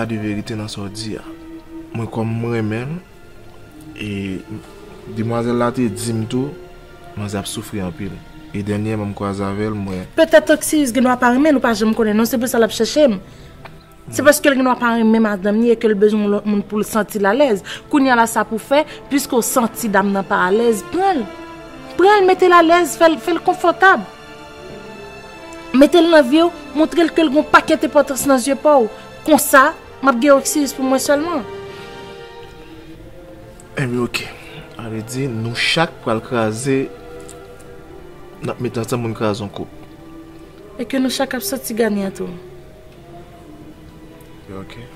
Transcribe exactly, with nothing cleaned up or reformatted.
Gade verite nan sa w di a. Mwen kòm mwen renmen l, e demwazèl la te di m tou, manzè ap soufri anpil. E dènyèman m kwaze avè l, mwen. Petèt Oksiris gen dwa pa renmen l, ou pa janm konnen non, se pou sa l ap chèche m. Se paske l gen dwa pa renmen madanm li e ke l bezwen yon lòt moun pou l santi l alèz. Kounye a la sa pou fè, piske w santi dam nan pa alèz, pran l. Pran l, mete l alèz, fè l, fè l konfòtab. Mete l nan vi w, montre l ke l gen yon pakèt enpòtans nan zye pa w. Konsa, m ap gen Oksiris pou mwen sèlman. Enben, oke. Sa vle di, nou chak pral kraze, n ap met ansanm pou n kraze yon koup. E ke nou chak ap soti ganyan tou. Enben, oke.